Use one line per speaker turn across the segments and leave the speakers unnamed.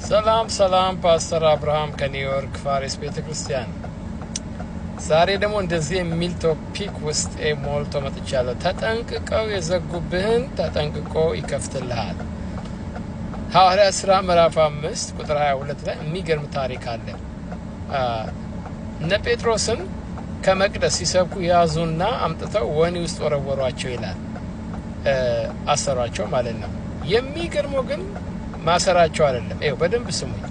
ሰላም ሰላም፣ ፓስተር አብርሃም ከኒውዮርክ ፋሪስ ቤተ ክርስቲያን። ዛሬ ደግሞ እንደዚህ የሚል topic ውስጤ ሞልቶ መጥቻለሁ። ተጠንቅቀው የዘጉብህን ተጠንቅቆ ይከፍትልሃል። ሐዋርያት ሥራ ምዕራፍ 5 ቁጥር 22 ላይ የሚገርም ታሪክ አለ። እነ ጴጥሮስን ከመቅደስ ሲሰብኩ ያዙና አምጥተው ወህኒ ውስጥ ወረወሯቸው ይላል። አሰሯቸው ማለት ነው። የሚገርመው ግን ማሰራቸው አይደለም። ይኸው በደንብ ስሙኝ።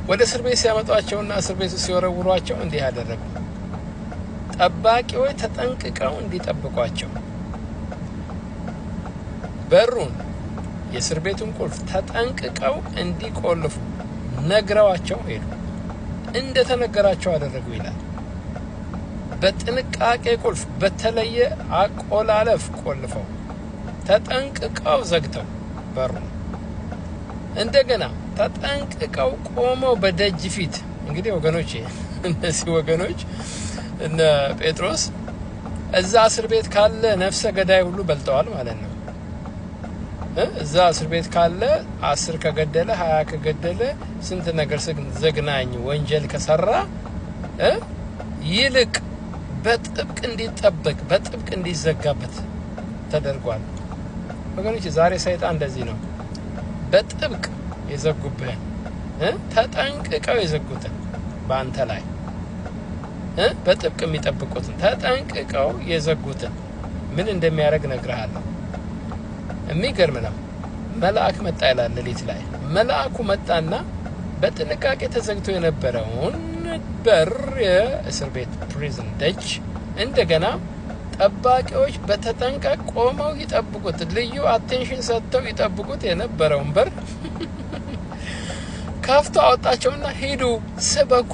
ወደ እስር ቤት ሲያመጧቸውና እስር ቤቱ ሲወረውሯቸው እንዲህ ያደረጉ ጠባቂዎች ተጠንቅቀው እንዲጠብቋቸው በሩን የእስር ቤቱን ቁልፍ ተጠንቅቀው እንዲቆልፉ ነግረዋቸው ሄዱ። እንደ ተነገራቸው አደረጉ ይላል። በጥንቃቄ ቁልፍ በተለየ አቆላለፍ ቆልፈው ተጠንቅቀው ዘግተው በሩን እንደገና ተጠንቅቀው ቆመው በደጅ ፊት። እንግዲህ ወገኖች፣ እነዚህ ወገኖች እነ ጴጥሮስ እዛ እስር ቤት ካለ ነፍሰ ገዳይ ሁሉ በልጠዋል ማለት ነው። እዛ እስር ቤት ካለ 10 ከገደለ፣ 20 ከገደለ፣ ስንት ነገር ዘግናኝ ወንጀል ከሰራ ይልቅ በጥብቅ እንዲጠበቅ በጥብቅ እንዲዘጋበት ተደርጓል። ወገኖች፣ ዛሬ ሰይጣን እንደዚህ ነው። በጥብቅ የዘጉብህን፣ ተጠንቅቀው የዘጉትን፣ በአንተ ላይ በጥብቅ የሚጠብቁትን፣ ተጠንቅቀው የዘጉትን ምን እንደሚያደርግ እነግርሃለሁ። የሚገርም ነው። መልአክ መጣ ይላል። ሌሊት ላይ መልአኩ መጣና በጥንቃቄ ተዘግቶ የነበረውን በር፣ የእስር ቤት prison ደጅ፣ እንደገና ጠባቂዎች በተጠንቀቅ ቆመው ይጠብቁት፣ ልዩ attention ሰጥተው ይጠብቁት የነበረውን በር ከፍቶ አወጣቸውና ሂዱ፣ ስበኩ፣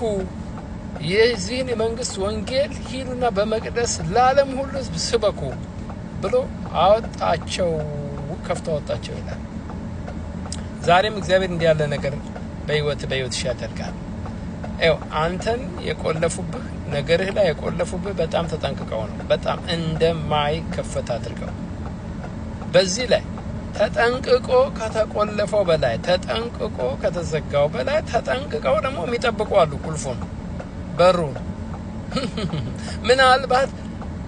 የዚህን የመንግስት ወንጌል ሂዱና በመቅደስ ለዓለም ሁሉ ሕዝብ ስበኩ ብሎ አወጣቸው፣ ከፍቶ አወጣቸው ይላል። ዛሬም እግዚአብሔር እንዲህ ያለ ነገር በህይወትሽ ያደርጋል። ይኸው አንተን የቆለፉብህ፣ ነገርህ ላይ የቆለፉብህ በጣም ተጠንቅቀው ነው። በጣም እንደማይከፈት አድርገው። በዚህ ላይ ተጠንቅቆ ከተቆለፈው በላይ፣ ተጠንቅቆ ከተዘጋው በላይ ተጠንቅቀው ደግሞ የሚጠብቁ አሉ። ቁልፉን፣ በሩን ምናልባት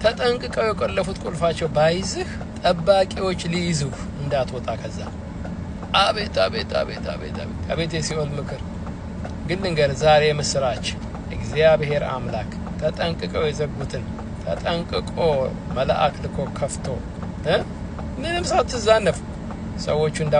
ተጠንቅቀው የቆለፉት ቁልፋቸው ባይዝህ ጠባቂዎች ሊይዙህ እንዳትወጣ ከዛ። አቤት አቤት አቤት አቤት አቤት አቤት የሲኦል ምክር! ግን ልንገር፣ ዛሬ ምስራች፣ እግዚአብሔር አምላክ ተጠንቅቀው የዘጉትን ተጠንቅቆ መልአክ ልኮ ከፍቶ ምንም ሳትዛነፍ ሰዎቹ እንዳ